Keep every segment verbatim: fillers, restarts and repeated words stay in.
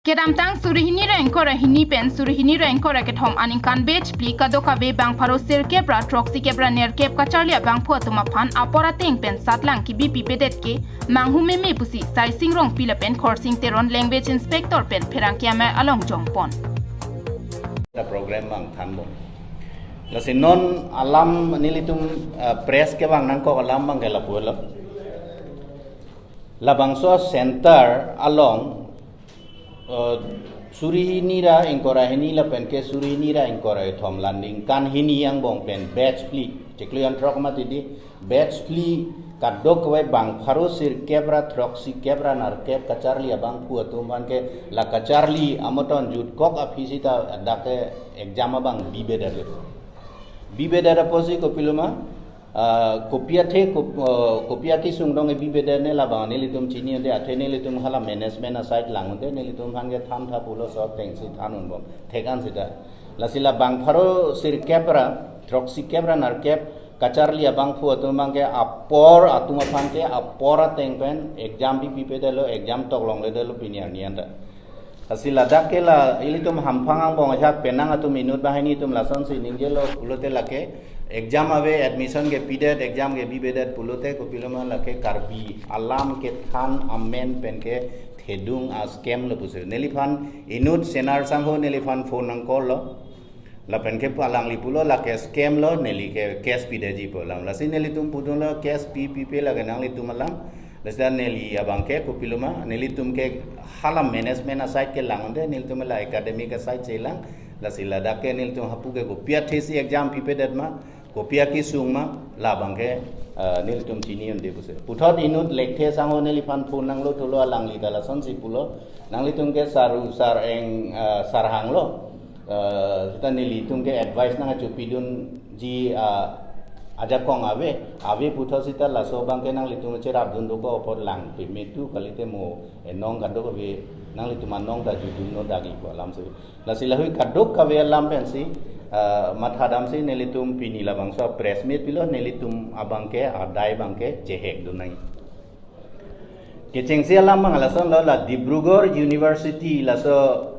Kedamtang suri hini ra ingkoi ra hini pen suri hini ra ingkoi ra kethom aningkan batch phli kadokave bang pharo sirkep ra throksi kep ra nerkep kacharli abangphu atum aphan apor ateng pen satlang kebi pipedet ke manghu meme pusi Saising Rongpi lapen Khorsing Teron Language Inspector pen pherangke amei along jongpon. Program bang thanbom. Lasi non alam nelitum, eh, press kevang nangkok alam bang ke lapu lo. Labangso center along, eh, suri hini ra ingkoi ra hini lapen ke suri hini ra ingkoi ra kethom la ningkan hini angbong pen batch phli. Chiklo jan throk mati di batch phli kadokave bang pharo sirkep ra throksi kep ra nerkep kacharli abangphu atum aphan ke la kacharli amoton jutkok aphi sita dak ke exam abang bibedet. Bibedet apotsi kopiloma, ah, kopi athe, kop-, ah, kopi akesung dong bibedet ne labang nelitum chini unde, athe nelitum hala management aside lang unde, nelitum aphan ke than tha pulo so atengsi than unbom. Thekan sita. Lasi la bang pharo sirkep ra throksi kep ra nerkep kacharli abangphu atum bang ke apor atum aphan ke apor ateng pen exam bi pipedetlo, exam toklongledetlo pini arni anta. Lasi ladak ke la ilitum hamphang angbong ajat penang atum inut banghini atum lasonsi ningjelo pulote lake exam ave, admission ke pidet, exam ke bibedet pulote kopiloma lake Karbi alam kethan amen pen ke thedung a-scam lo pusi. Neliphan inut Senar Sangho neliphan phone nangcall lo. Lapen ke pu alangli pulo lake scam lo, neli ke cash pidetji pu alam. Lasi nelitum pudunlo cash pi pipe lake nanglitum alam. Lasi dan neli abang ke kopiloma, nelitum ke hala management aside ke lang unde, nelitum la academic aside si lang. Lasi ladak ke nelitum hapu ke kopi athesi exam pipedet ma, kopi akesung ma, labang ke, eh, nelitum chini unde pusi. Puthot inut Lekthe Sangho neliphan phone nanglo thulo, alangli ta lasonsi pulo. Nanglitum ke saru sar-eng, eh, sarhang lo. Eh, sita nelitum ke advice nangchepidunji, ah, ajakong ave, ave puthot sita laso bang ke nanglitum cherapdun dokok apot lang peme tu kalite mo enong kadokave nanglitum anong ta judun no dagi pu alam si. Lasi lahui kadokave alam pensi, ah, mathadamsi nelitum pini labangso press meet pilo, nelitum abang ke adai bang ke chehekdun nang. Kechengsi alam bang lason lo la Dibrugarh University laso,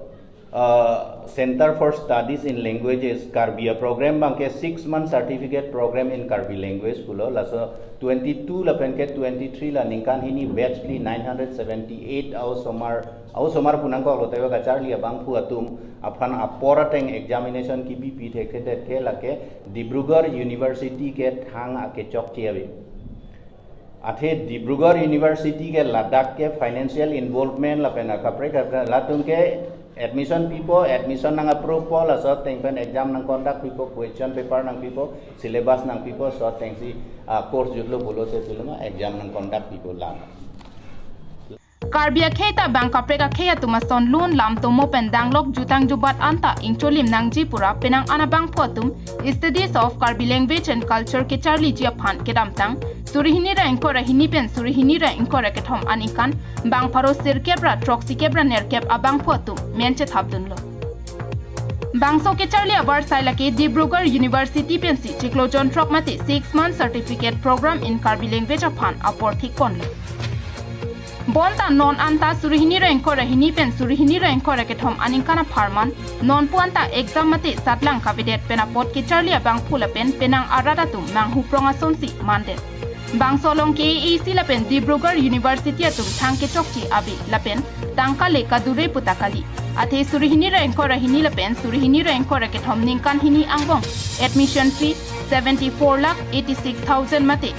uh, Center for Studies in Languages Karbi a-program bang ke six month certificate program in Karbi language pulo, laso twenty-two lapen ke twenty-three la ningkan hini batch phli nine hundred seventy-eight a-osomar, a-osomar pu nangkok lote kacharli abangphu atum aphan apor ateng examination kebi pi thekthedet ke lake Dibrugarh University ke thang akechokche ave. Athe Dibrugarh University ke ladak ke financial involvement lapen akaprek kaprek latum ke admission pipo, admission nang approve po, laso ateng pen exam nang conduct pipo, question paper nang pipo, syllabus nang pipo, so atengsi, ah, course jutlo pulote piloma exam nang conduct pipo lang. Karbi akhei ta bang kaprek akhei atum ason lun lam tomo pen danglok jutang jubat anta ingcholim nangji pura penang an abangphu atum Studies of Karbi Language and Culture kecharliji aphan kedamtang suri hini ra ingkoi ra hini pen suri hini ra ingkoi ra kethom aningkan bang pharo sirkep ra throksi kep ra nerkep abangphu atum men chethapdunlo. Bangso kecharli abar sai lake Dibrugarh University pensi chiklo jon throk mate six month certificate program in Karbi language aphan apor thikponlo. Bonta non anta suri hini ra ingkoi ra hini pen suri hini ra ingkoi ra kethom aningkan apharman, non pu anta exam mate satlang kavedet pen apot kecharli abangphu lapen penang arat atum manghuprong asonsi mandet. Bangso along K A A C lapen Dibrugarh University atum thang kechokche ave lapen tangka le kadure puta kali. Athe suri hini ra ingkoi ra hini lapen suri hini ra ingkoi ra kethom ningkan hini angbong admission fee seventy-four lakh eighty-six thousand mate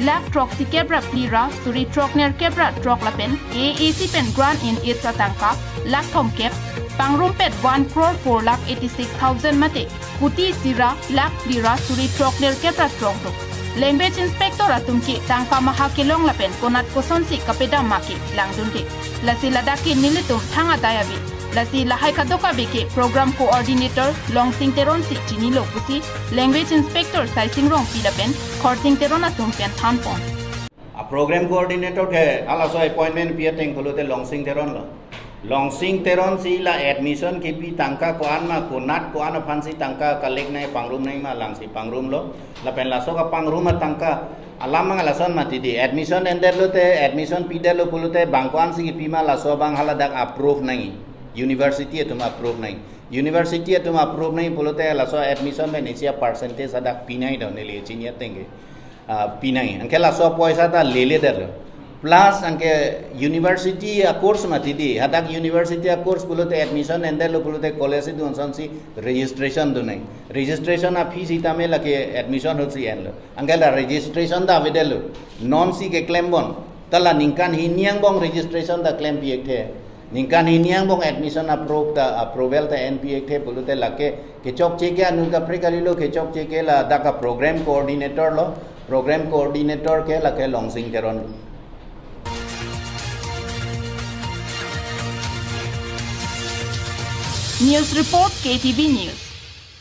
lakh throksi kep ra phli ra suri throk nerkep ra throk lapen K A A C pen grant in aid atangka lakh thomkep, pangrumpet one crore four lakh eighty-six thousand mate kuti isi ra lakh phli ra suri throk nerkep ra throk do. Language inspector atum ke tangka maha kelong lapen konat kosonsi kapedam ma ke langdunde. Lasi ladak ke nelitum thang adai ave. Lasi lahai kadokave ke program coordinator Longsing Teron si chinilo pusi language inspector Saising Rongpi lapen Khorsing Teron atum pen thanpon. A-program coordinator ke halaso appointment pi ateng pulote Longsing Teron lo. Longsing Teron si la admission kepi tangka ko-an ma, konat ko-an aphansi tangka collect nang pangrum nang ma, langsi pangrumlo. Lapen laso kapangrum atangka alam mang lason mati di. Admission endetlote, admission pidetlo pulote bang ko-ansi kepi ma laso bang haladak approve nangji. University atum approve nai. University atum approve nai pulote laso admission pen isi a-percentage hadak pinai do neli chini ateng ke. Ah, pinai. Anke laso poisa ta lele detlo. Plus anke university a-course mati di. Hadak university a-course pulote admission endetlo pulote college idun asonsi registration do nai. Registration a-fee sitame lake admission ahutsi enlo. Anke la registration ta avedetlo. Non si keklem bon. Ta la ningkan hini angbong registration ta klem pi-ekthe. Ningkan hini angbong admission approve ta, approval ta en pi-ekthe pulote lake kechokche ke anu kaprek kalilo, kechokche ke ladak a-program coordinator lo, program coordinator ke lake Longsing Teron. News report, K T V News.